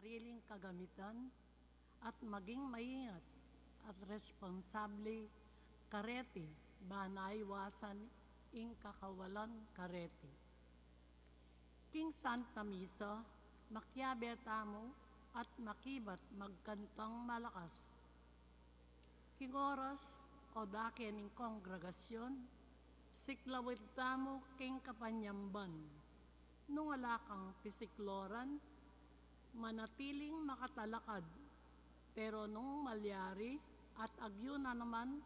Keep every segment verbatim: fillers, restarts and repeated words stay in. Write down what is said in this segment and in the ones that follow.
Iling kagamitan at maging maingat at responsable kareti, ban aiwasan ing kakawalan kareti. King Santa Misa, makiabe tamu at makibat magkantang malakas. King oras o dake ning kongregasyon, siklawid tamu king kapanyamban. Nung ala kang pisikloran, manatiling makatalakad. Pero nung malyari at agyu na naman,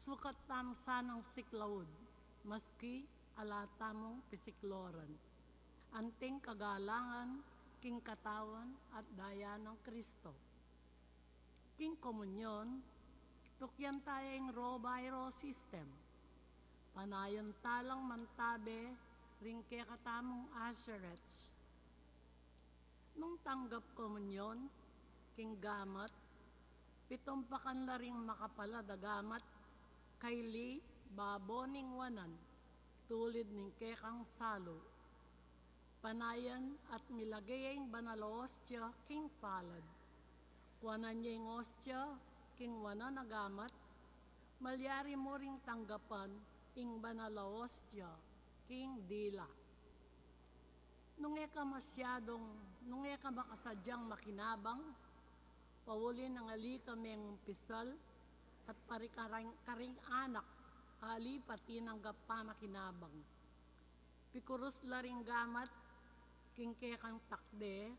sukat tamu sanang siklawid, maski ala tamung pisikloran. Anting kagalangan king katawan at daya nang Kristo. King komunyon, tukyan taya ing row by row system. Panayan ta lang mantabe ring kekatamung usherettes. Nung tanggap komunyon, king gamat, pitumpakan la ring makapalat a gamat, kaili babo ning wanan, tulid ning kekang salu. Panayan at milage ya ing banal a ostia king palad. Kuanan ye ing ostia king wanan a gamat, malyari mu ring tanggapan ing banal a ostia king dila. Nung e ka masyadung, nung e ka makasadyang makinabang, pauli nang ali ka mengumpisal at pari karing, karing anak, ali pa tinanggap pamakinabang. Pikurus la ring gamat king kekang takde,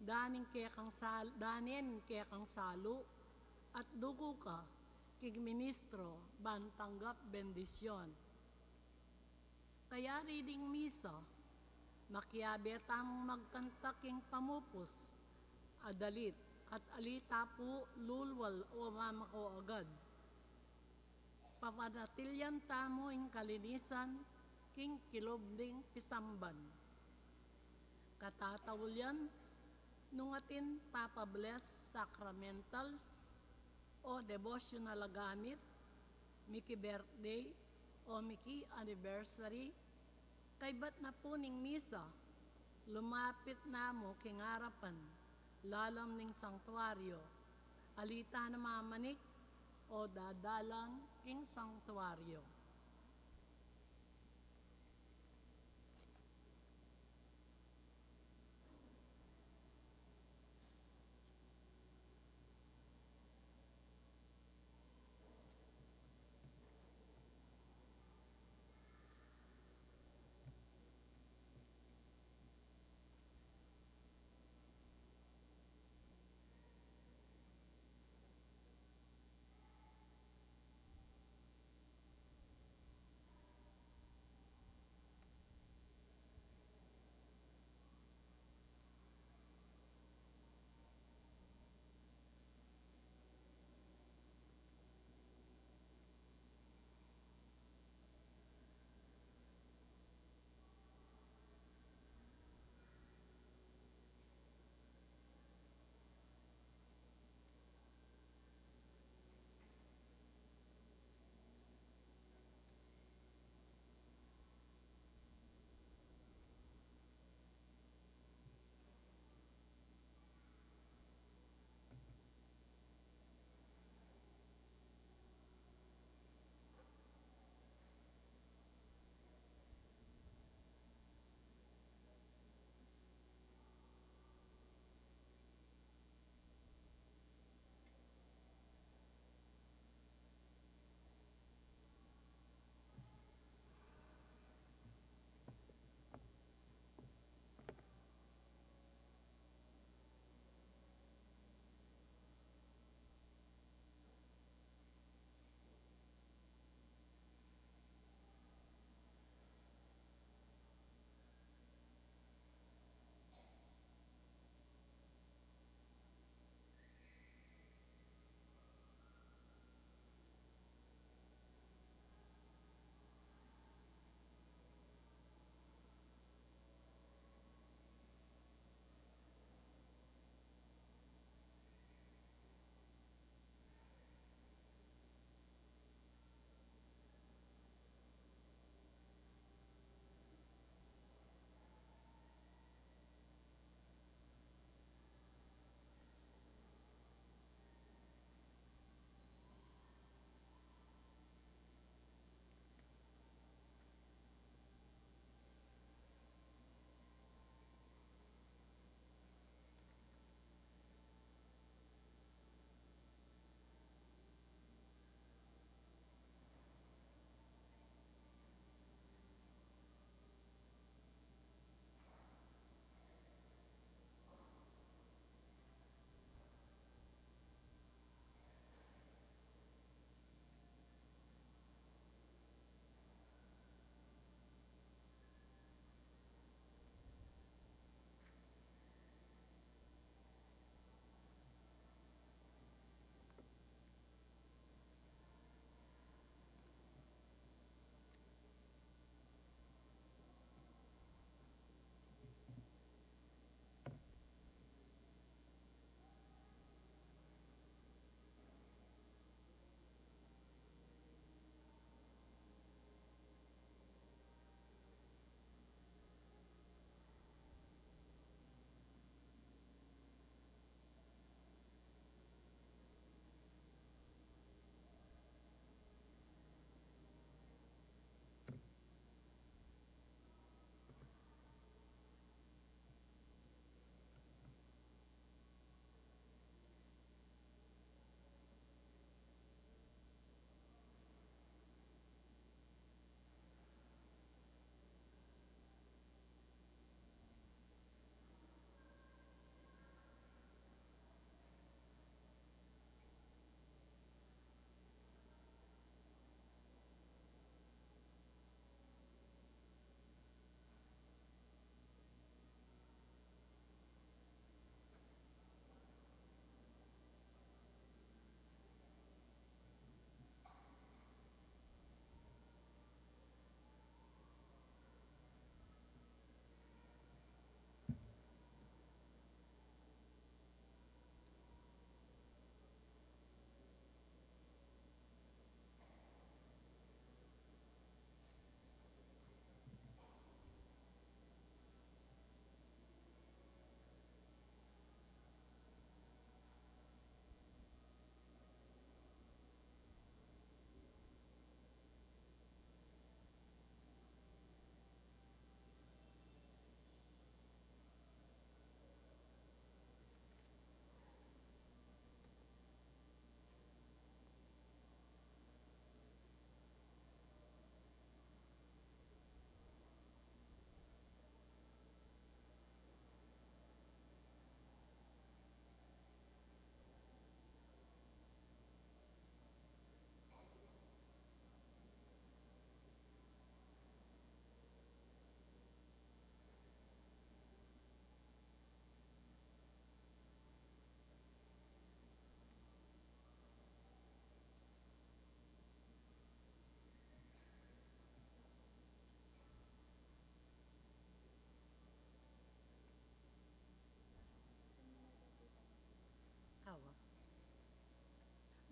danin kekang sal-, danin kekang salu, at duku ka king ministro ban tanggap bendisyon. Kayari ding misa, makiabe tamung magkanta king pamupus, adalit, at ali ta pu lulwal o mamako agad. Papanatilian tamu ing kalinisan king kilub ning pisamban. Katataulian, nung atin papabless sacramentals o devotional a gamit, miki-birthday o miki-anniversary, kaybat na pu ning misa, lumapit na mu king arapan, lalam ning sangtuaryo, ali ta na mamanik o dadalan king sangtuaryo.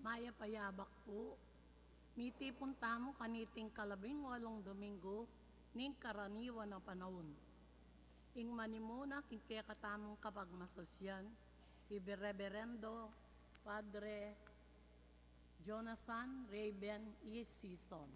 Mayap a yabak pu. Mitipun tamu kaniting kalabing walung Domingo ning karaniwan a panaun. Ing manimuna king kekatamung kapagmasusyan, i Reberendo Padre Jonathan Raven E. Sison.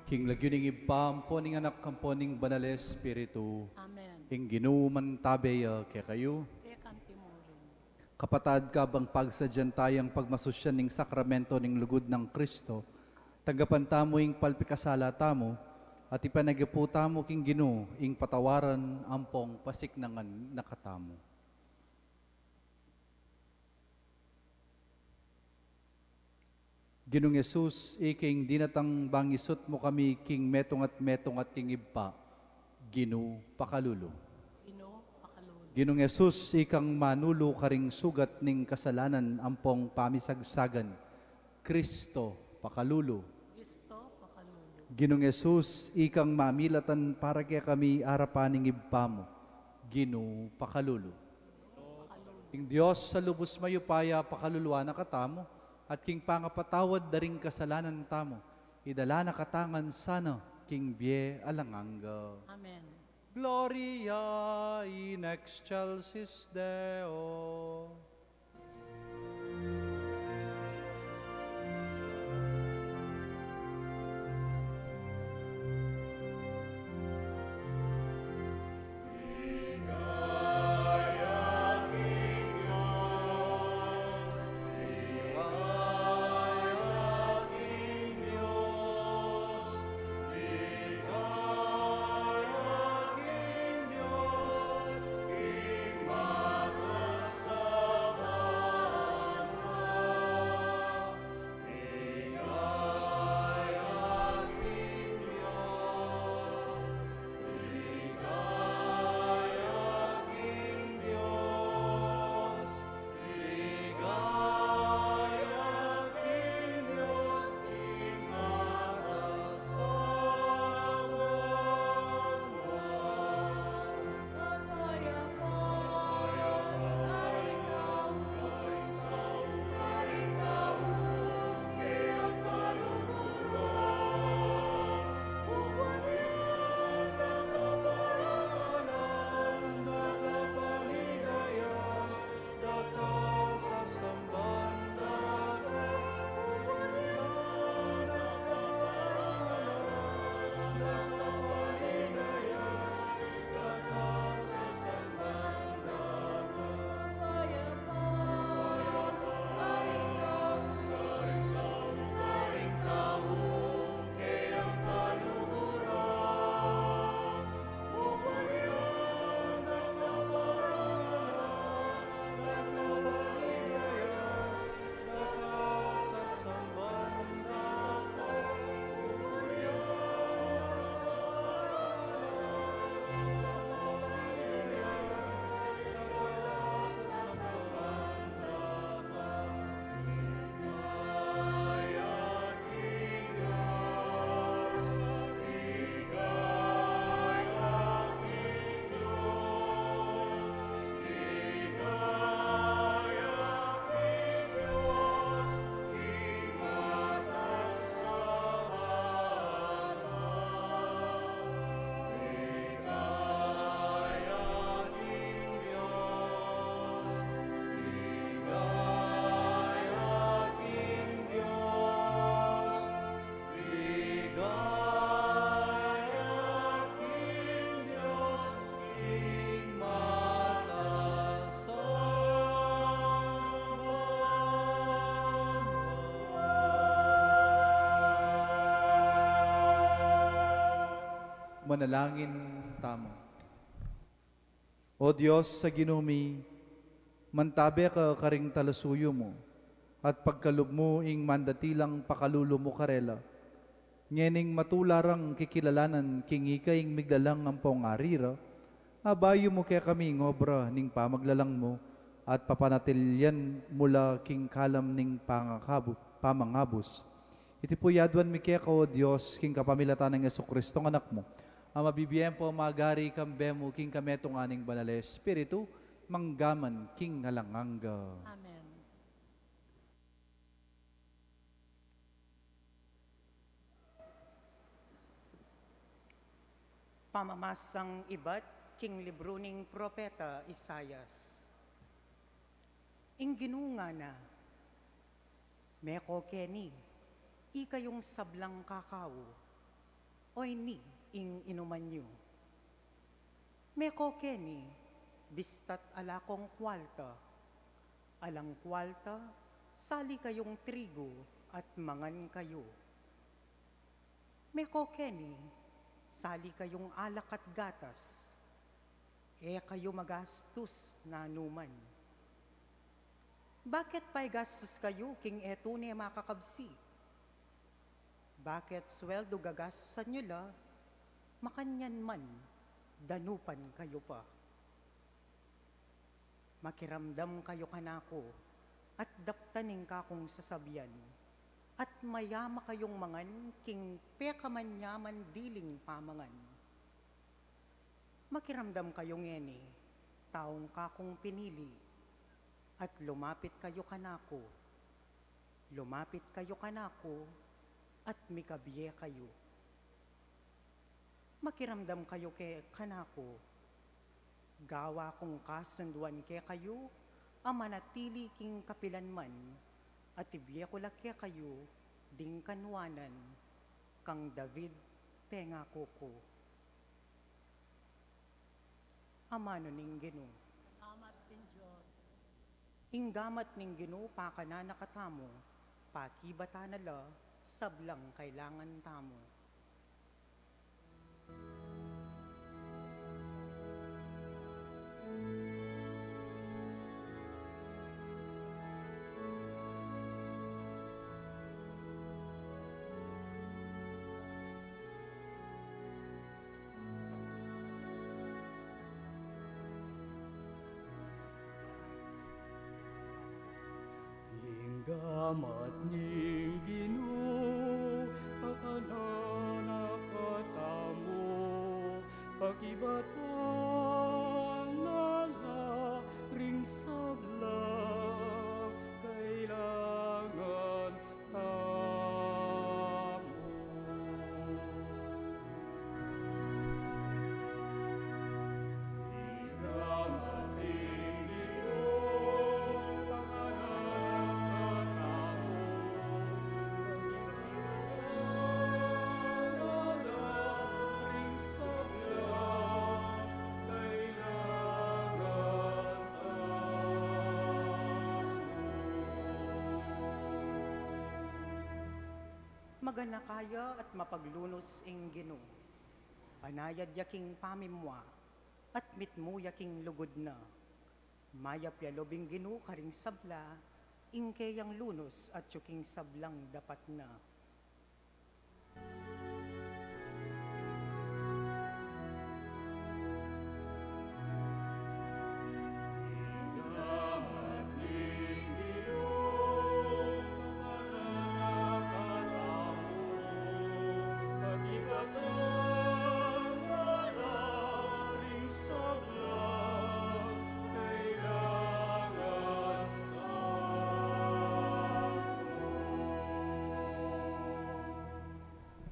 King lagyu ning Ibpa, ampo ning Anak, ampo ning Banal a Espiritu. Amen. Ing Ginu mantabe ya kekayu. Keka mu rin. Kapatad, kabang pagsadyan taya ing pagmasusyan ning sakramento ning lugud nang Kristo, tanggapan tamu ing palpikasala tamu, at ipanyaga pu tamu king Ginu ing patawaran ampong pasiknangan na katamu. Ginung Jesus, ika ing dinatang bang isut mu kami king metung at metung at king Ibpa, Ginu pakalulu. Ginu pakalulu. Ginung Jesus, ikang manulu karing sugat ning kasalanan ampong pamisagsagan, Kristo pakalulu. Kristo pakalulu. Ginung Jesus, ikang mamilatan para kekami arapan ning Ibpa mu, Ginu pakalulu. Ing Dios a lubus mayupaya pakaluluan na katamu, at king pangapatawad da ring kasalanan tamu, idala na katamu ngan sana king bie alang angga. Amen. Gloria in excelsis Deo. Manalangin tamu. O Dios a Ginu mi, mantabe ka karing talasuyu mu, at pagkalub mu ing mandatilang pakalulu mu karela. Ngening matula rang kikilalanan king ika ing miglalang ampong ari ra, abayu mu kekami ing obra ning pamaglalang mu, at papanatilian mu la king kalam ning pangakabu-, pamangabus. Iti pu ing aduan mi keka, O Dios, king kapamilatan nang Jesucristo, Anak mu, a mabibie ampong magari kambe mu king kametungan ning Banal a Espiritu, mangga man king alang angga. Amen. Pamamasang ibat king libru ning propeta Isaias. Ing Ginu ngana, "Meko keni, ikayung sablang kakau, O ini ing inuman yu. Meko keni, bista't ala kong kwalta. Alang kwalta, sali kayung trigu at mangan kayu. Meko keni, sali kayung alak at gatas. E kayu magastus nanuman. Baket paigastus kayu king e tune makakabsi? Baket sweldu gagastusan yu la, makanyan man, danupan kayu pa? Makiramdam kayu kanaku, at daptan ing kakung sasabian, at mayama kayung mangan king pekamanyaman diling pamangan. Makiramdam kayu ngeni, taung kakung pinili, at lumapit kayu kanaku. Lumapit kayu kanaku, at mikabie kayu. Makiramdam kayu ke kanaku. Gawa kung kasunduan kekayu a manatili king kapilan man, at ibie ku la kekayu ding kanuanan kang David pengaku ku. Amanu ning Ginu. Salamat king Dios. Ing gamat ning Ginu pakanan na katamu, pakibatan na la sablang kailangan tamu. Ing gamat ning Ginu, pakanan na katamu, pakibatan na la ring sablang kailangan tamu. Maganaka ya at mapaglunus ing Ginu. Panayad ya king pamimua, at mitmu ya king lugud na. Mayap ya lub ing Ginu karing sabla, ing keyang lunus atyu king sablang dapat na.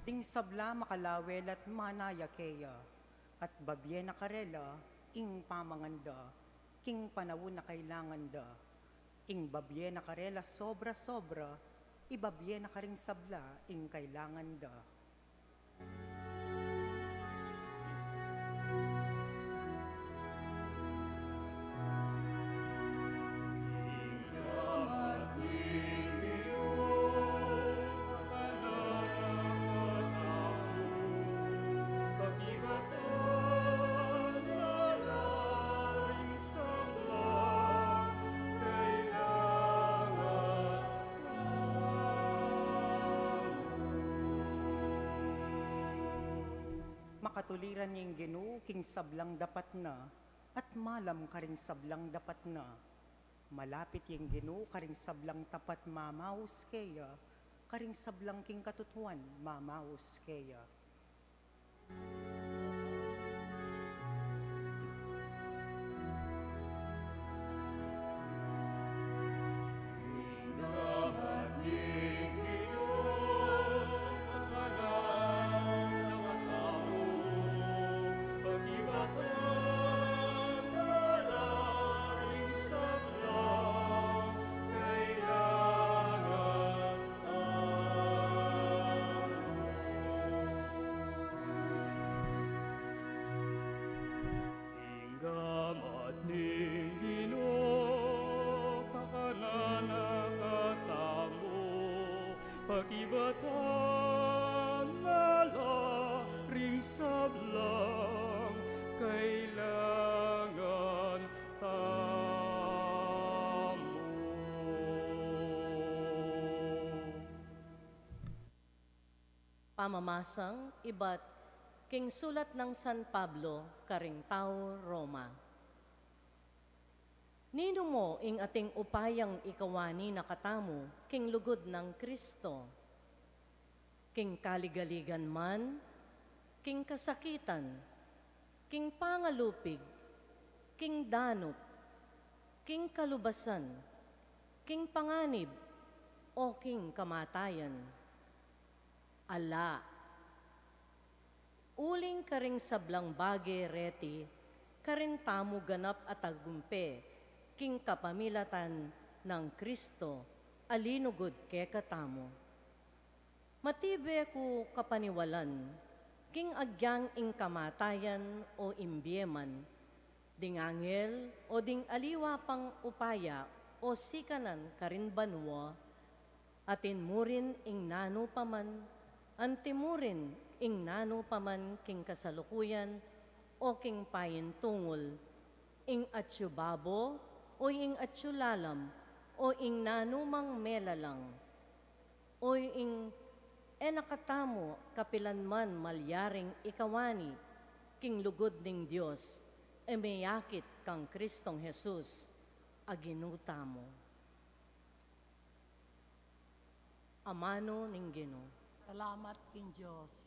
Ding sabla makalawe la't manaya keya, at babie na karela ing pamangan da, king panaun a kailangan da. Ing babie na karela sobra-sobra, ibabie na karing sabla ing kailangan da. Makatuliran ing Ginu king sablang dapat na, at malam karing sablang dapat na. Malapit ing Ginu karing sablang tapat mamaus keya, karing sablang king katutuan mamaus keya. Kibatan na la ring sablang kailangan tamu. Pamamasang ibat king sulat nang San Pablo karing tau Roma. Ninu mo ing ating upayang ikawani na katamu king lugud nang Kristo? King kaligaligan man, king kasakitan, king pangalupig, king danup, king kalubasan, king panganib, o king kamatayan? Ala. Uling karing sablang bage reti, karin tamu ganap a tagumpe king kapamilatan nang Kristo a linugud kekatamu. Matibe ku kapaniwalan, king agyang ing kamatayan o ing bie man, ding angel o ding aliwa pang upaya o sikanan karin banua, atin mu rin ing nanu pa man, anti mu rin ing nanu pa man king kasalukuyan o king paintungul, ing atyu babo o ing atyu lalam, o ing nanu mang melalang, o ing e na katamu kapilan man malyaring ikawani king lugud ning Dios, e meyakit kang Kristong Jesus a Ginu tamu. Amanu ning Ginu. Salamat king Dios.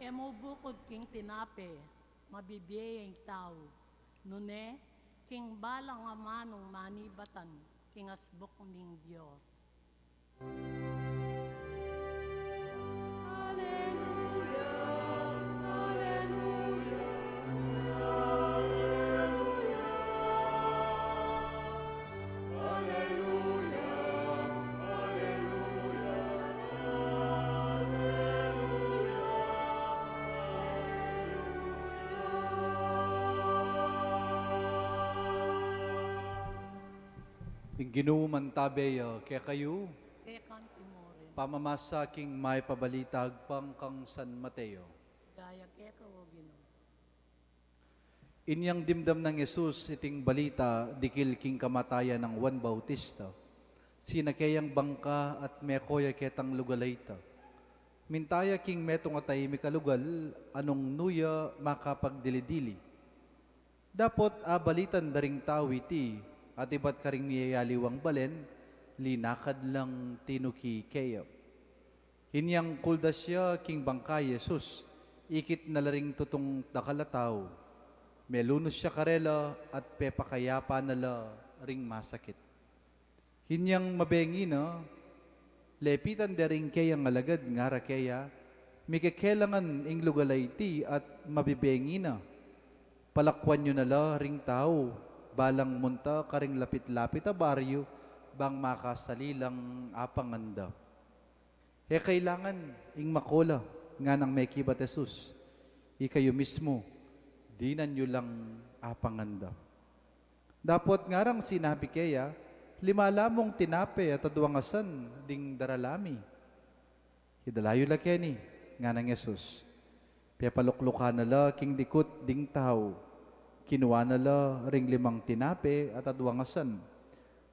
E mu bukud king tinape, mabibie ing tau, nune king balang amanung manibatan king asbuk ning Dios. Aleluya, aleluya, aleluya, aleluya, aleluya, aleluya, aleluya. Ing Ginu mantabe ya kekayu. Keka mu rin. Pamamasa king Mayap a Balita agpang kang San Mateo. Ligaya keka, o Ginu. Inyang dimdam nang Jesus iting balita dikil king kamatayan nang Juan Bautista, sinake yang bangka at meko ya ketang lugal a ita. Minta ya king metung a taimik a lugal a nung nu ya makapagdili-dili. Dapot abalitan da ring tau iti, at ibat karing miyayaliwang balen, linakad lang tinuki keya. Inyang kuldas ya king bangka i Jesus, ikit na la ring tutung dakal a tau. Melunus ya karela at pepakayapa na la ring masakit. Inyang mabengi na, lepitan de ring keyang alagad, ngara keya, mikekelangan ing lugal a iti at mabibengi na. Palakwan yu na la ring tau, balang munta karing lapit-lapit a baryu, bang makasali lang apangan da. E kailangan ing mako la, nganang mekibat Jesus, ikayu mismu, dinan yu lang apangan da. Dapot ngarang sinabi keya, lima la mung tinape at aduang asan ding darala mi. Idala yu la keni, nganang Jesus. Pepaluklukan na la king dikut ding tau. Kinua na la ring limang tinape at aduang asan.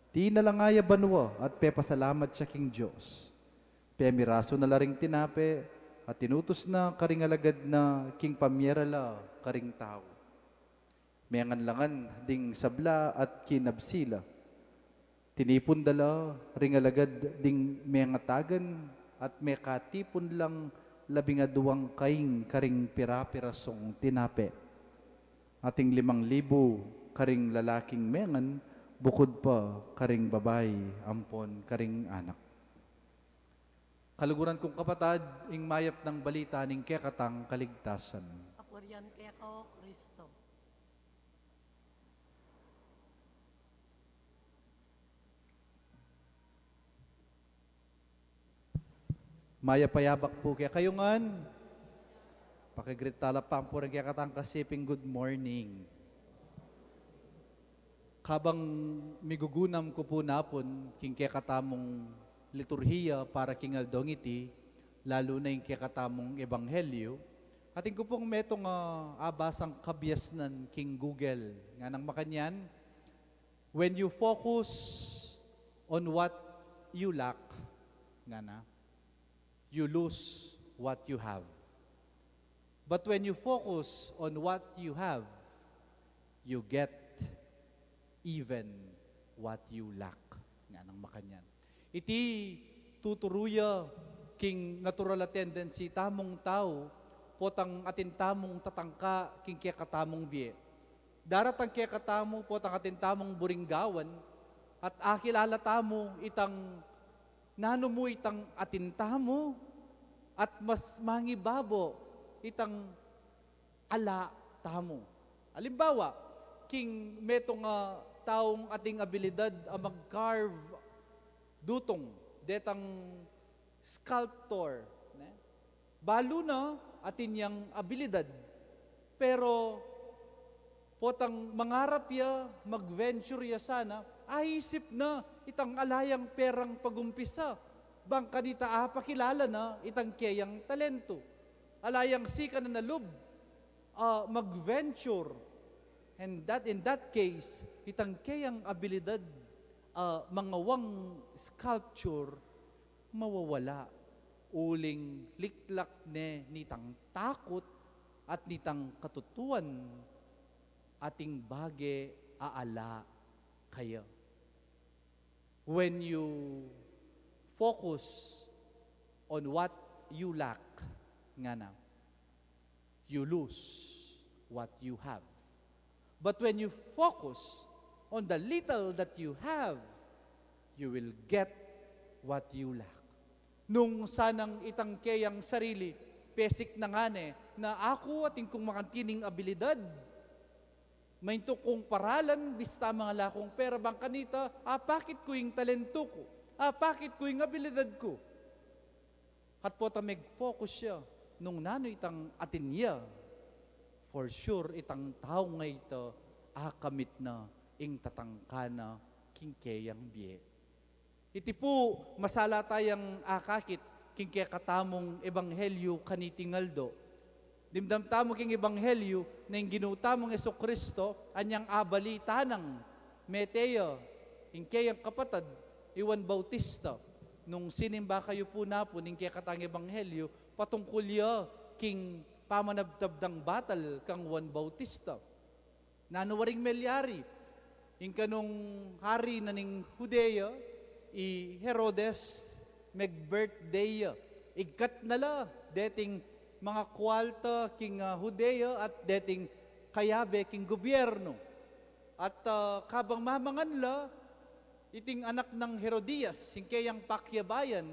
Tinalanga ya banua at pepasalamat ya king Dios. Pemirasu na la ring tinape at inutus na karing alagad na king pamiera la karing tau. Mengan la ngan ding sabla at kinabsi la. Tinipun da la ring alagad ding mengatagan at mekatipun lang labing aduang kaing karing pira-pirasung tinape. Ating limang libu karing lalaking mengan, bukud pa karing babai ampon karing anak. Kaluguran kung kapatad, ing mayap nang balita ning kekatang kaligtasan. Kapurian keka, O Kristo. Mayap a yabak pu kekayu ngan. Pakigreet tala pampuring kekatang kasiping good morning. Kabang migugunam ku pu napun king kekatamung liturhiya para king aldong iti, lalu na ing kekatamung ebanghelyu, atin ku pung metung a abasang kabiasnan king Google, nganang makanyan, "When you focus on what you lack," ngana, "you lose what you have. But when you focus on what you have, you get even what you lack." Nganang makanyan. Iti tuturu ya king natural a tendency tamung tau, potang atin tamung tatangka king kekatamung bie. Daratang kekatamu potang atin tamung buring gawan, at akilala tamu itang nanu mu itang atin tamu, at mas mangibabo itang ala tamu. Alimbawa, king metung a taung ating abilidad a mag-carve dutung, detang sculptor, ne? Balu na atin yang abilidad, pero potang mangarap ya, mag-venture ya sana, aisip na itang ala yang perang pagumpisa, bang kanita apakilala na itang keyang talento. Ala yang sikan na na lub a mag-venture. And that, in that case, itang keyang abilidad a mangawang sculpture mawawala, uling liklak ne nitang takut at nitang katutuan ating bage a ala kaya. When you focus on what you lack, ngana, you lose what you have. But when you focus on the little that you have, you will get what you lack. Nung sanang itang keyang sarili, pesik na ngane, na aku atin kung makantining abilidad, maintu kung paralan, bista mangala kung pera, bang kanita, apakit ku ing talento ku, apakit ku ing abilidad ku. At potang mag-focus ya nung nanu itang atin ya, for sure, itang tau nga ita akamit na ing tatangka na king keyang bie. Iti pu, masala tayang akakit king kekatamung ebanghelyu kaniting aldo. Dimdam tamu king ebanghelyu na ing Ginu tamung Jesucristo anyang abali tanang mete ya ing keyang kapatad, i Juan Bautista. Nung sinimba kayu pu napun ing kekatang ebanghelyu, patungkul ya king pamanabtab dang batal kang Juan Bautista. Nanu waring melyari? Ing kanung hari na ning Judea, i Herodes, meg-birthday ya. Igkat na la deting manga kualta king, ah, Judea at deting kayabe king gobyerno. At, ah, kabang mamangan la, iting anak nang Herodias, ing keyang pakiabayan,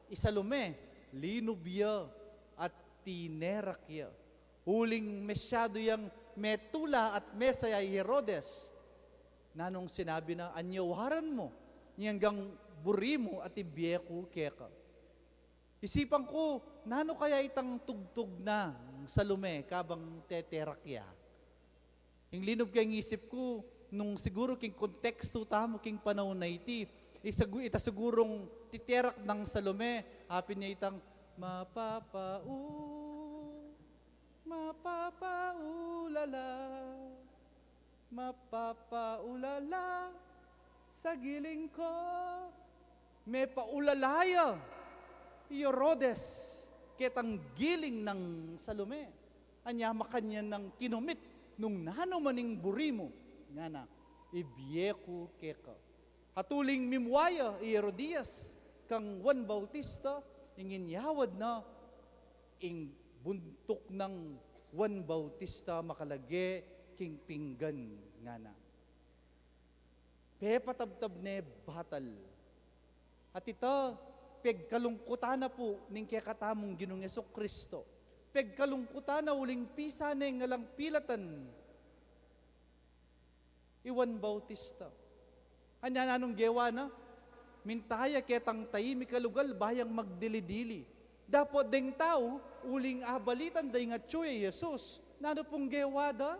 i Salome, linub ya at tinerak ya. Uling masyadu yang metula at mesaya i Herodes. Nanung sinabi na, "Anyawaran mu, ing anggang buri mu at ibie ku keka." Isipan ku, nanu kaya itang tugtug nang Salome kabang teterak ya? Ing linub king isip ku, nung siguru king kontekstu tamu king panaun a iti, isagu-, ita sigurung titerak nang Salome, apin ya itang, "Mapapaul-, mapapaulala, mapapaulala sa giling ko." Mepaulala ya i Herodes ketang giling nang Salome. Anya makanyan nang kinumit, "Nung nanu man ing buri mu," ngana, "ibie ku keka." At uling mimua ya i Herodias kang Juan Bautista, ing inyawad na, ing buntuk nang Juan Bautista makalage king pinggan, ngana. Pepatabtab ne batal. At ita, pegkalungkutan na pu ning kekatamung Ginung Jesucristo. Pegkalungkutan na uling pisa ne ing alang pilatan i Juan Bautista. Anya nanung gewa na? Minta ya ketang taimik a lugal ba yang magdili-dili. Dapot deng tau, uling abalitan da ing atsu ya i Jesus, nanu pung gewa da?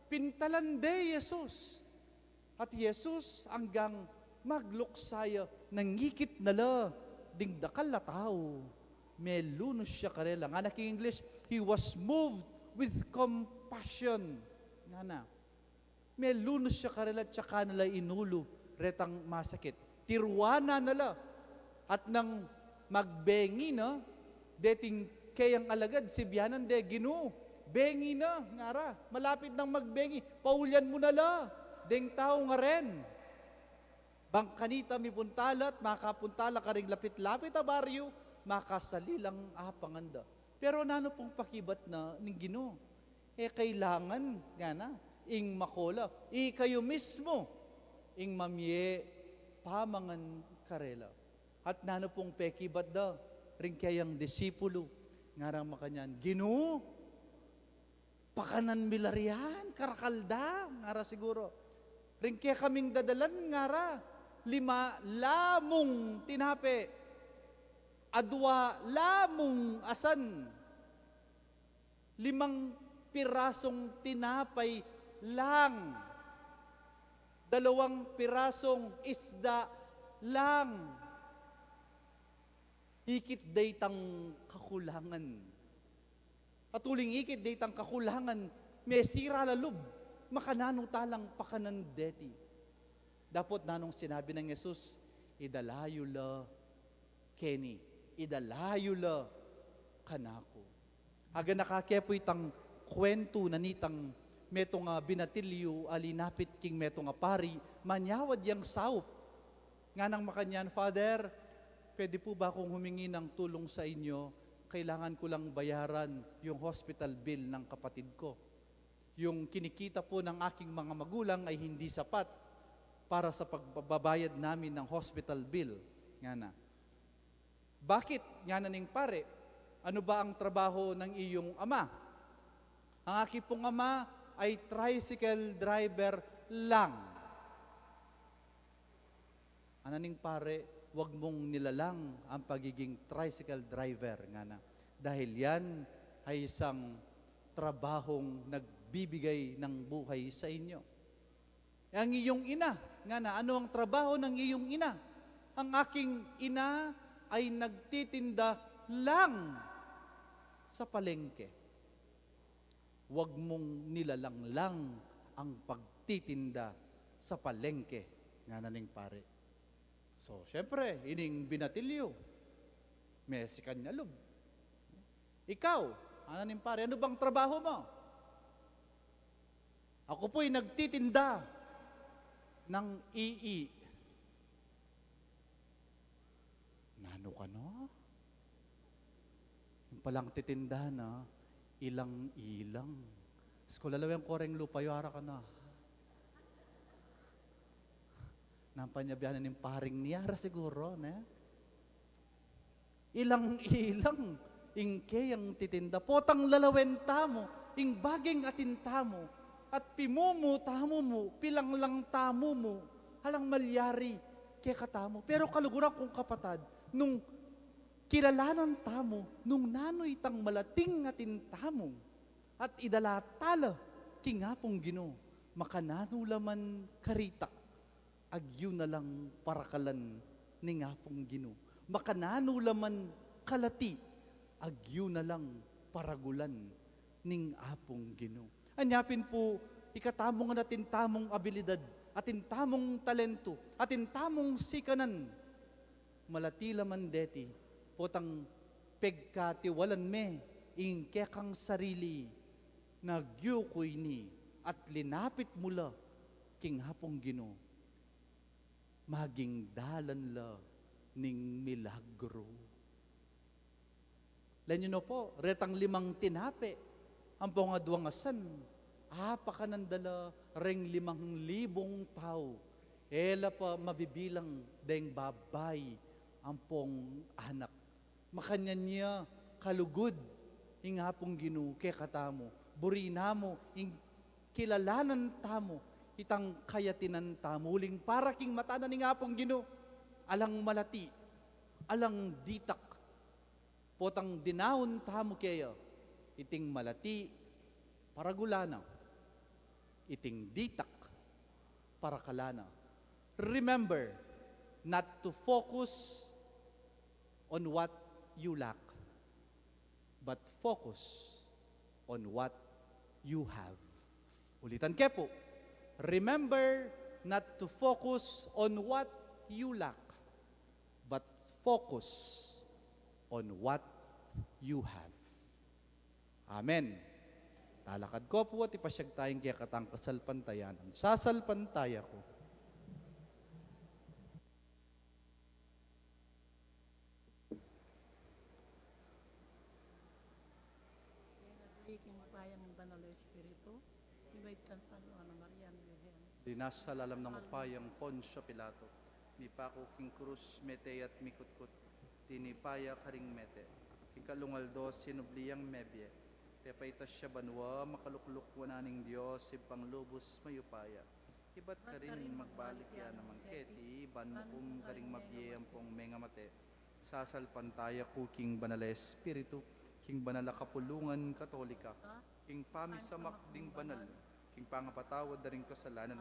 Pintalan de i Jesus. At i Jesus anggang magluksa ya, nangikit na la ding dakal a tau, melunus ya karela. Ngana king English, he was moved with compassion. Ngana. Melunus ya karela at saka na la inulu retang masakit. Tiruanan na la. At nang magbengi na, deting keyang alagad, sibianan de, Ginu, bengi na, ngara. Malapit nang magbengi, paulian mu na la deng tau ngaren. Bang kanita mipunta la at makapunta la karing lapit-lapit a baryu, makasali lang apangan da. Pero nanu pung pakibat na ning Ginu? E kailangan, ngana, ing makola, ikayu mismu ing mamie pamangan karela. At nanu pung pekibat da ring keyang disipulu? Ngarang makanyan, Ginu, pakanan mi la rian, karakal da, ngara siguro. Ring kekaming dadalan, ngara, lima la mung tinape, adua la mung asan, limang pirasung tinapay lang, dalawang pirasung isda lang. Ikit da itang kakulangan. At uling ikit da itang kakulangan, mesira la lub, makananu ta lang pakanan deti? Dapot nanung sinabi nang Jesus, idala yu la keni, idala yu la kanaku. Aganaka ke pu itang kwentu na nitang metung a binatilyu a linapit king metung a pari, manyawad yang saup. Nganang makanyan, Father, pwede po ba akong humingi ng tulong sa inyo? Kailangan ko lang bayaran yung hospital bill ng kapatid ko. Yung kinikita po ng aking mga magulang ay hindi sapat para sa pagbabayad namin ng hospital bill, ngana. Bakit? Ngana ning pare, ano ba ang trabaho ng iyong ama? Ang aki pong ama ay tricycle driver lang. Ana ning pare, wag mong nilalang ang pagiging tricycle driver, ngana. Dahil yan ay isang trabahong nagbibigay ng buhay sa inyo. Ang iyong ina, ngana, ano ang trabaho ng iyong ina? Ang aking ina ay nagtitinda lang sa palengke. Wag mong nilalang lang ang pagtitinda sa palengke, ngana ning pare. So, syempre, ining binatilyu, mesikan ya lub. Ikaw, ngana ning pare, ano bang trabaho mo? Ako po'y nagtitinda ng ii. Nanu kanu? Yung palang titinda na, ilang-ilang. Eskula, lawen ko reng lupa yu, ara ka na. Nampanyabian ning paring niyara siguro, ne? Ilang-ilang ing keyang titinda. Potang lalawen tamu ing baging atin tamu, at pimumu tamu mu, pilanglang tamu mu, alang malyari kekatamu. Pero kaluguran kung kapatad, nung kilalanan tamu nung nanu itang malating atin tamu, at idala ta la king Apung Ginu, makananu la man karita, agyu na lang parakalan ning Apung Ginu. Makananu la man kalati, agyu na lang paragulan ning Apung Ginu. Anya pin pu, ikatamu ngan atin tamung abilidad, atin tamung talentu, atin tamung sikanan, malati la man deti, potang pegkatiwalan me ing kekang sarili, na agyu ku ini at linapit mu la king Apung Ginu, maging dalan la ning milagru. Lawen yu no pu, retang limang tinape ampong aduang asan, Apakanan da la reng limang libung tau, e la pa mabibilang deng babai ampong anak. Makanyan ya kalugud ing Apung Ginu kekatamu. Buri namu ing kilalanan tamu itang kayatinan tamu, uling para king mata na ning Apung Ginu, alang malati, alang ditak. Potang dinaun tamu keya, iting malati, paragula na, iting ditak, parakala na. Remember not to focus on what you lack, but focus on what you have. Ulitan ke pu, remember not to focus on what you lack, but focus on what you have. Amen. Talakad ko pu at ipasyag taya ing kekatang kasalpantayanan. Sasalpantaya ku. King Ibpa, ing Banal a Espiritu, ibait kan San Juana Marian Birhen. Dinasal alam nang upayang Poncio Pilato, mipaku king krus, mete ya at mikutkut, tinipa ya karing mete, king kalung aldo sinubli yang mebie, pepaitas ya banua, makalukluk wanan ning Dios Ibpang lubus mayupaya. Ibat karin magbalik ya naman keti, ban mukum karing mabie ampong mengamate. Sasalpantaya ku king Banal a Espiritu, king banal a kapulungan Katolika, king pamisamak ding banal, king pangapatawad da ring kasalanan,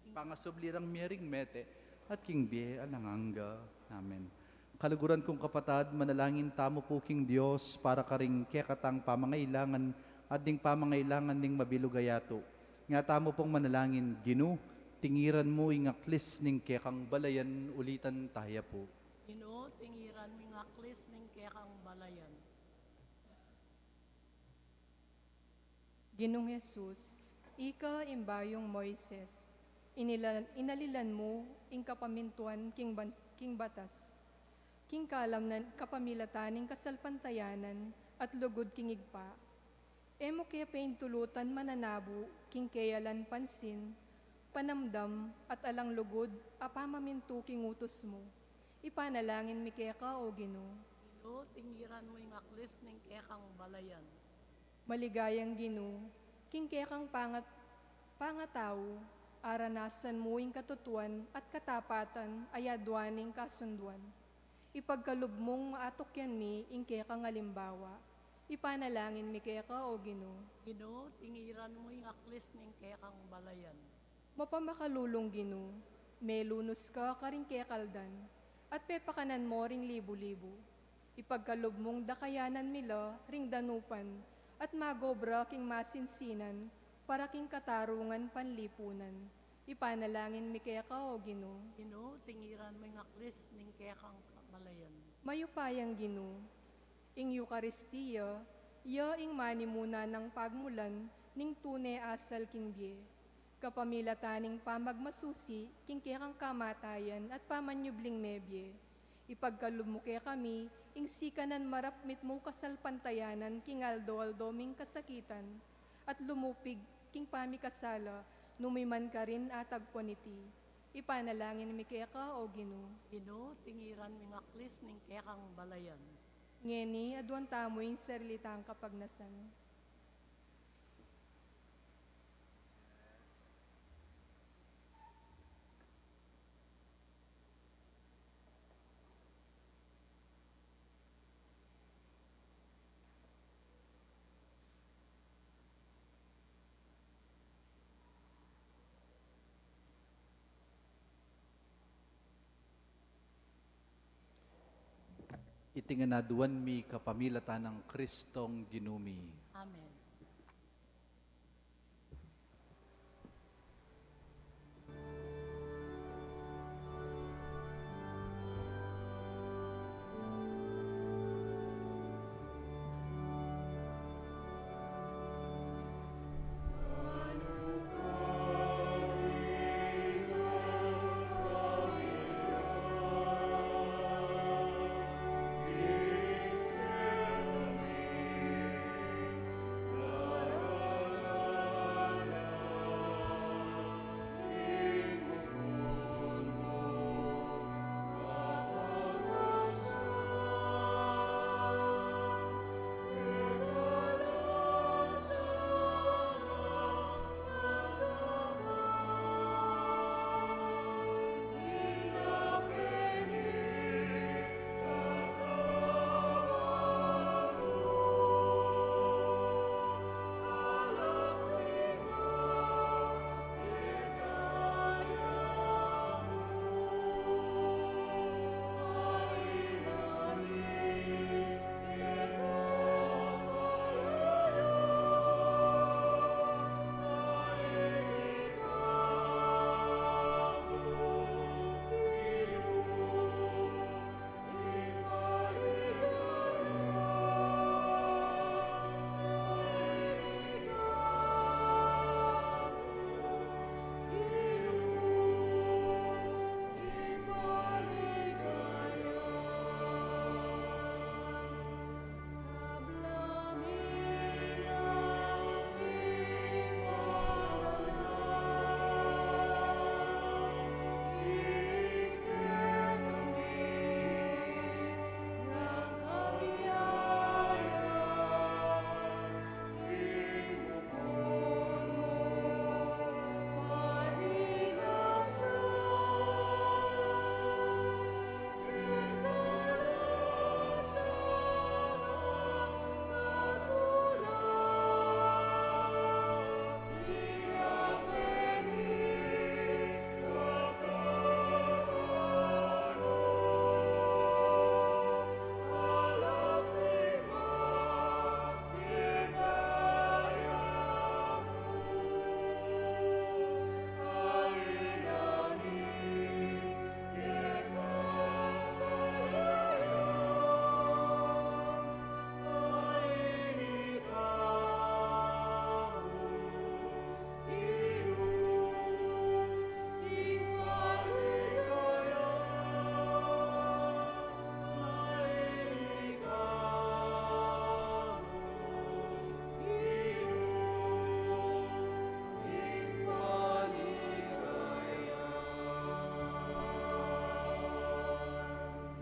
king pangasubli rang mie ring mete, at king bie alang angga. Amen. Kaluguran kung kapatad, manalangin tamu pu king Dios para karing kekatang pamangailangan at ding pamangailangan ning mabilug a yatu. Nga tamu pung manalangin, Ginu, tingiran mu ing aklis ning kekang balayan. Ulitan taya pu. Ginu, tingiran mu ing aklis ning kekang balayan. Ginung Jesus, ika ing bayung Moises, inila-, inalilan mu ing kapamintuan king ban-, king batas, king kalam na kapamilatan ning kasalpantayanan at lugud king Ibpa. E mu ke paintulutan mananabu king keyalan pansin, panamdam, at alang lugud a pamamintu king utus mu. Ipanalangin mi keka, O Ginu. Ginu, tingiran mu ing aklis ning kekang balayan. Maligayang Ginu, king kekang pangat-, pangatau, aranasan mu ing katutuan at katapatan a yadwan ning kasunduan. Ipagkalub mung matukyan mi ing kekang alimbawa. Ipanalangin mi keka, O Ginu. Ginu, tingiran mu ing aklis ning kekang balayan. Mapamakalulung Ginu, melunus ka karing kekaldan, at pepakanan mo ring libu-libu. Ipagkalub mung dakayanan mi la ring danupan, at magobra king masinsinan para king katarungan panlipunan. Ipanalangin mi keka, O Ginu. Ginu, tingiran mu ing aklis ning kekang kabalayan. Mayupayang Ginu, ing Eukaristia, ya ing manimuna nang pagmulan ning tune asal king bie. Kapamilatan ning pamagmasusi king kekang kamatayan at pamanyubling mebie, ipagkalub mu kekami ing sikanan marapmit mung kasalpantayanan king aldo-aldo ming kasakitan, at lumupig king pamikasala, numan karin atagpuan iti. Ipanalangin mi keka, O Ginu. Ginu, tingiran mu ing aklis ning kekang balayan. Ngeni, aduan tamu ing sarili tang kapagnasan. Iti ngan aduan mi kapamilatan nang Kristong Ginu mi. Amen.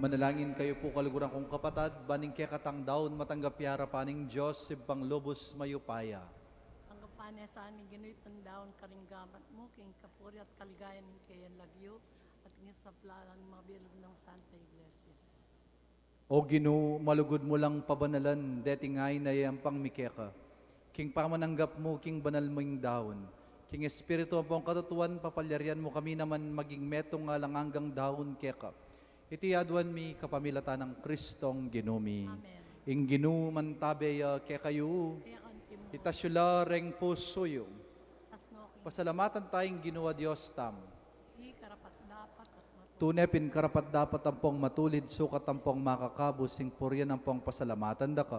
Manalangin kayu pu, kaluguran kung kapatad, ban ing kekatang daun matanggap ya arapan ning Dios Ibpang lubus mayupaya. Tanggapan na sa amin, Ginu, itang daun karing gamat mu, king kapurian at kaligayan ning kayang lagyu, at king sabla nang mabilug nang Santa Iglesia. O Ginu, malugud mu lang pabanalan deting ain a yayampang mi keka, king pamananggap mu king banal mung daun. King Espiritu ampong katutuan, papalyarian mu kami naman maging metung alang anggang daun keka. Iti aduan mi kapamilatan nang Kristong Ginu mi. Amen. Ing Ginu mantabe ya kekayu. Kaya kanti mu. Itas yu la reng pusu yu. Tas no king Pasalamatan taya ing Ginu a Dios tamu. Di karapat-dapat at matulid. Tune pin karapat-dapat ampong matulid, sukat ampong makakabus ing purian ampong pasalamatan da ka.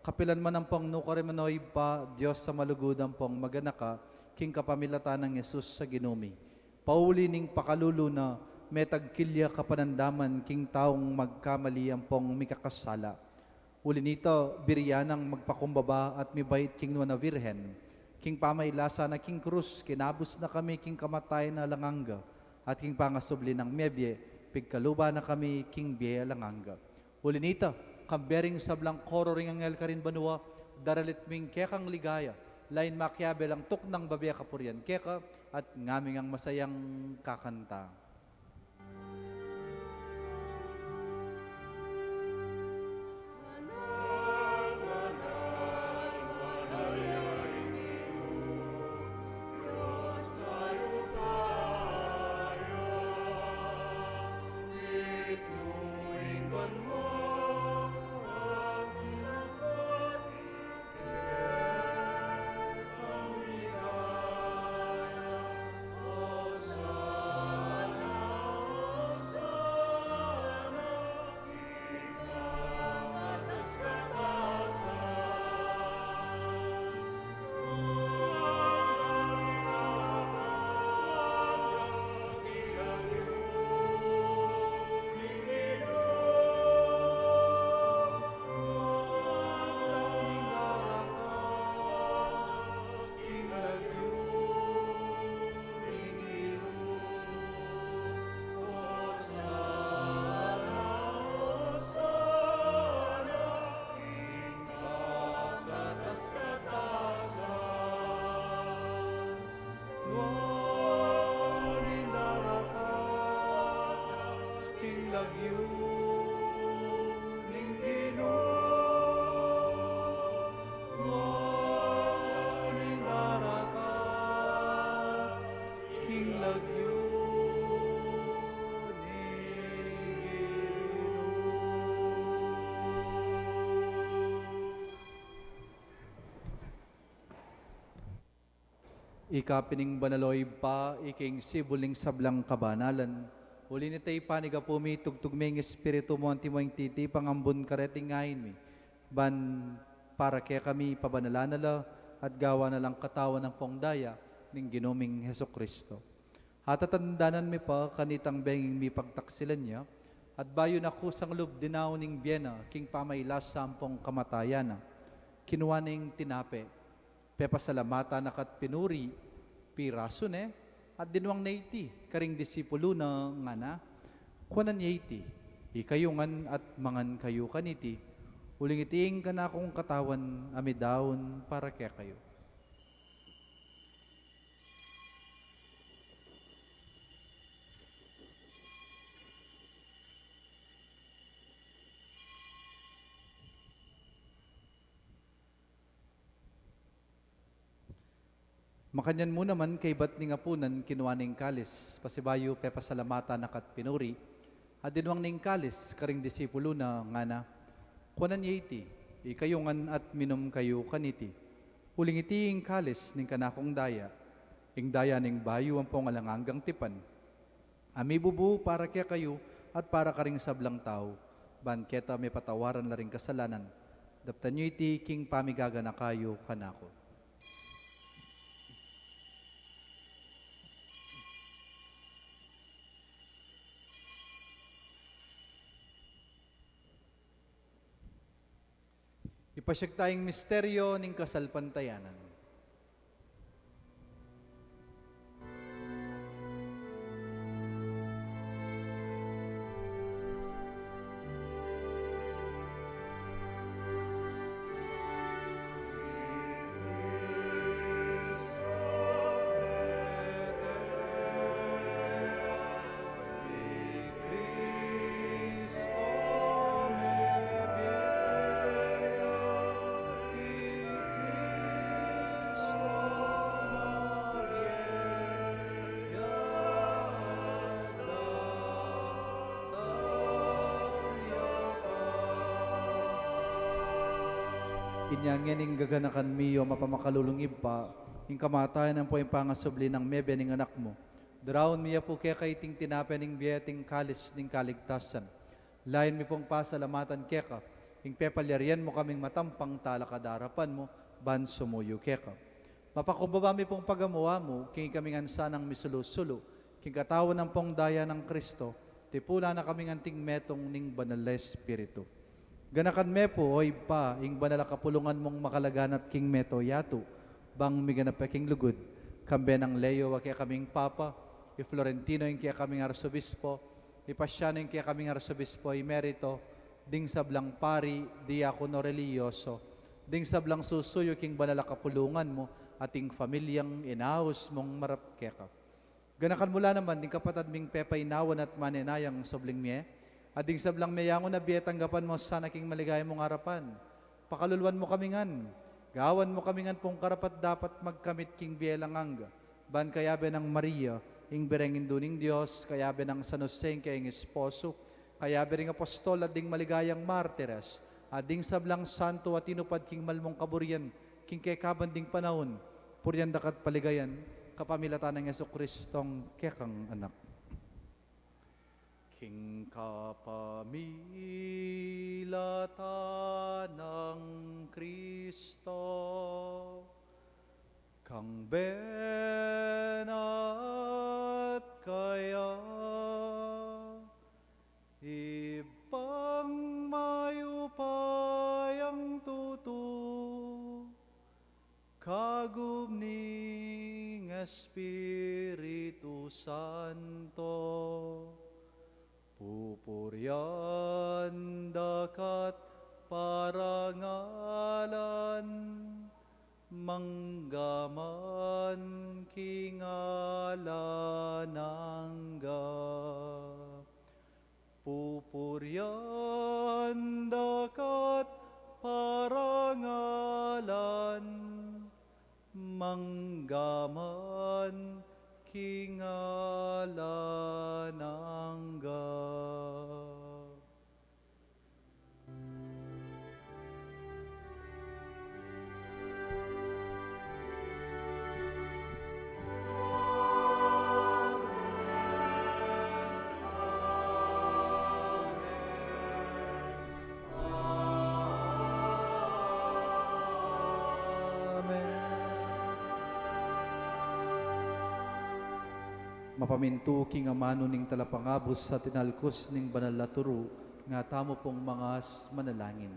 Kapilan man ampong nukarin man, o Ibpa, Dios a malugud ampong maganaka, king kapamilatan nang Jesus a Ginu mi. Pauli ning pakalulu na, metagkilya kapanandaman king taung magkamali ampong mikakasala. Uli nita, biri ya nang magpakumbaba at mibait king Nuan a Virgen. King pamailasa na king krus, kinabus na kami king kamatayan alang angga, at king pangasubli nang mebie, pigkaluban na kami king bie alang angga. Uli nita, kambe ring sablang koro ring anghel karin banua, daralit mi ing kekang ligaya, lain makiabe lang tuknang babie kapurian keka, at ngamin ngang masayang kakanta. Nuan ing daratang king lagyu ning Ginu, nuan ing daratang king lagyu ning Ginu. Ika pin ing banal, o Ibpa, ika ing sibul ning sablang kabanalan. Uli na nita, ipanyawad mu pu mi, tugtug mi ing Espiritu mu, antimo ing titipang ambun kareting ain mi, ban para kekami pabanalan na la, at gawan na lang katawan ampong daya ning Ginu ming Jesucristo. At tatandanan mi pa kanitang benging mipagtaksilan ya, at bayu na kusang lub dinaun ing bie na king pamailasa ampong kamatayan na, kinua ne ing tinape, pepasalamatan na ka't pinuri, pirasu ne, at dinuang ne iti karing disipulu na, ngana: Kuanan ye iti, ikayu ngan at mangan kayu kaniti, uling iti ing kanakung katawan a midaun para kekayu. Makanyan mu naman, kaybat ning apunan, kinua ne ing kalis, pasibayu pepasalamatan na ka't pinuri, at dinuang ne ing kalis karing disipulu na, ngana: Kuanan ye iti, ikayu ngan at minum kayu kaniti, uling iti ing kalis ning kanakung daya, ing daya ning bayu ampong alang anggang tipan, a mibubu para kekayu at para karing sablang tau, ban keta mipatawaran la ring kasalanan. Daptan yu iti king pamigaganaka yu kanaku. Ipasyag taya ing misteryo ning kasalpantayanan. Nya ngening gaganakan mi, o mapamakalulung Ibpa, ing kamatayan ampong ing pangasubli nang mebie ning Anak mu, daraun mi ya pu keka iting tinape ning bie at ing kalis ning kaligtasan. Lain mi pung pasalamatan keka ing pepalyarian mu kaming matampang talakad king arapan mu ban sumuyu keka. Mapakumbaba mi pung pagamu-amu king ikaming ansanang misulu-sulu king katawan ampong daya nang Kristo, tipulan na kaming anting metung ning Banal a Espiritu. Ganakan me pu, o Ibpa, ing banal a kapulungan mung makalaganap king mabilug a yatu, bang miganap ya king lugud, kambe nang Leo a kekaming Papa, i Florentino ing kekaming Arsobispo, i Pasiano ing kekaming Arsobispo Emerito, ding sablang pari, diakono, relihiyoso, ding sablang susuyu king banal a kapulungan mu, at ing pamilyang inaus mung marap keka. Ganakan mu la naman ding kapatad ming pepainawan at manenayang subling mie, at ding sablang meyangu na bie tanggapan mu sana king maligaya mung arapan. Pakaluluan mu kami ngan, gawan mu kami ngan pung karapat-dapat magkamit king bie alang angga, ban kayabe nang Maria, ing Birhen Indu ning Dios, kayabe nang San Jose ing keyang esposo, kayabe ring apostol at ding maligayang martires, at ding sablang santo a tinupad king mal mung kaburian king kekaban ding panaun, purian da ka at paligayan, kapamilatan nang Jesucristong kekang Anak. King kapamilatan nang Kristo, kambe na at kaya, Ibpang mayupayang tutu, kagum ning Espiritu Santo, pupurian da ka at parangalan, mangga man king alang angga. Pupurian da ka at parangalan, mangga man king alang angga. Amen. Mapamintu king amanu ning Talapangabus at tinalkus ning banal a turu, nga tamu pung mangas manalangin.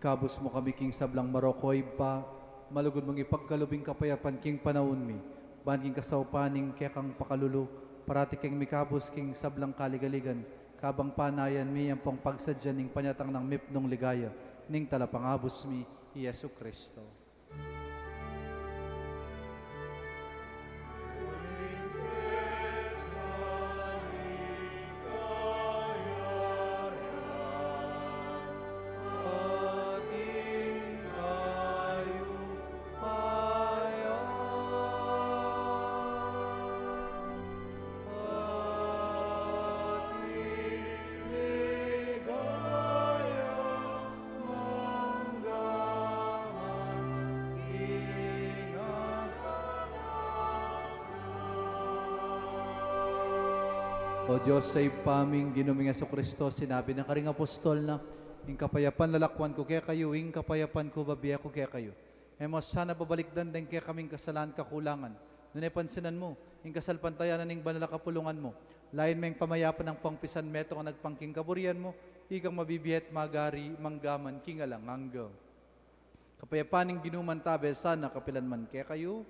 Ikabus mu kami king sablang marok, O Ibpa, malugud mung ipagkalub ing kapayapan king panaun mi, ban king kasaupan ning kekang pakalulu, parati keng mikabus king sablang kaligaligan, kabang panayan mi ampong pagsadyan ning panyatang nang mipnung ligaya ning Talapangabus mi, i Jesu Cristo. O Dios a Ibpa mi, ing Ginu ming Jesucristo, sinabi na karing apostol na, ing kapayapan lalakwan ku kekayu, ing kapayapan ku babie ku kekayu. E mu sana babalikdan deng kekaming kasalan, kakulangan, nune pansinan mu ing kasalpantayanan ning banal a kapulungan mu. Lain me ing pamayapan ampong pisanmetung a nagpang king kaburian mu, ikang mabibie at magari mangga man king alang angga. Kapayapan ning Ginu mantabe sana kapilan man kekayu.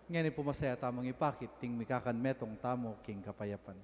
Ngeni pu masaya tamung ipakit ding mikakanmetung tamu king kapayapan.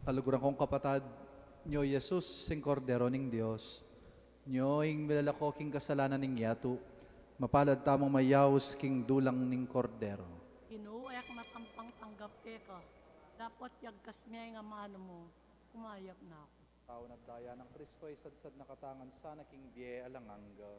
Kaluguran kung kapatad, nyo i Jesus, ing Kordero ning Dios, nyo ing milalako king kasalanan ning yatu. Mapalad tamung mayaus king dulang ning Kordero. Ginu, e ku matampang tanggap keka, dapot yagkas me ing amanu mu, kumayap na ku. Tau na daya nang Kristo, isadsad na katamu ngan sana king bie alang angga.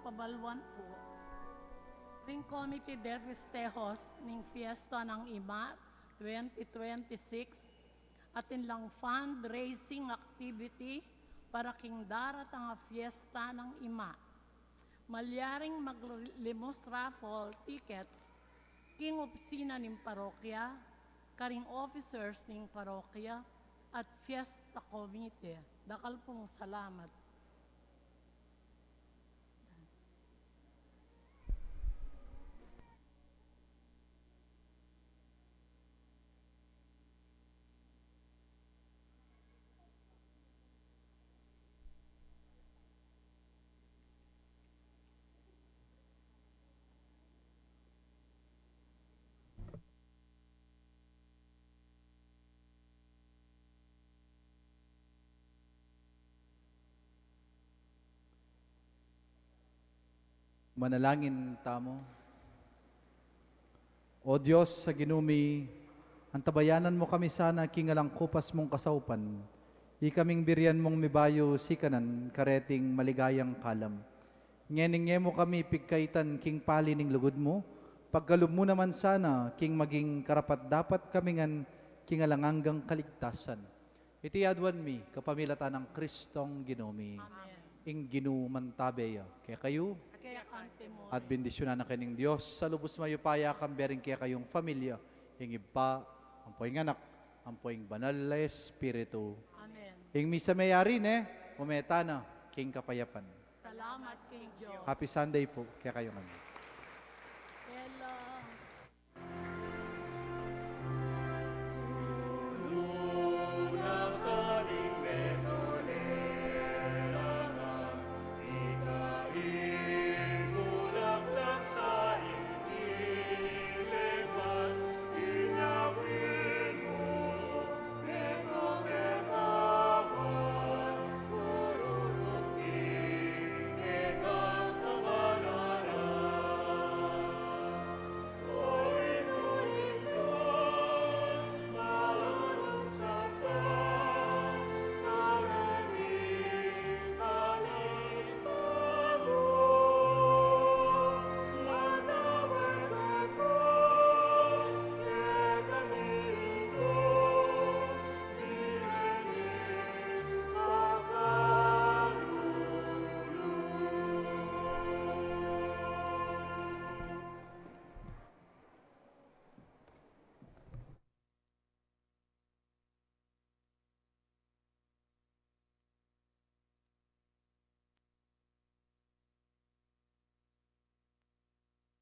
Pabaluan pu, ring Comité de Festejos ning Fiesta ng Ima twenty twenty-six, atin lang fundraising activity para king daratang a Fiesta ng Ima. Malyaring maglimos raffle tickets king opisina ning parokya, karing officers ning parokya, at Fiesta Committee. Dakal pung salamat. Manalangin tamu. O Dios a Ginu mi, antabayanan mu kami sana king alang kupas mung kasaupan. Ikaming birian mung mibayu sikanan kareting maligayang kalam. Ngening e mu kami pigkaitan king pali ning lugud mu, pagkalub mu naman sana king maging karapat-dapat kami ngan king alang anggang kaligtasan. Iti aduan mi kapamilatan nang Kristong Ginu mi. Amen. Ing Ginu mantabe ya kekayu. At kaya kanti mo. At bendisyunan na kayu ning Dios a lubus mayupaya, kambe ring kekayung familia, ing Ibpa, ampo ing Anak, ampo ing Banal a Espiritu. Amen. Ing misa meyari ne, ume tana king kapayapan. Salamat king Dios. Happy Sunday pu kekayu ngan.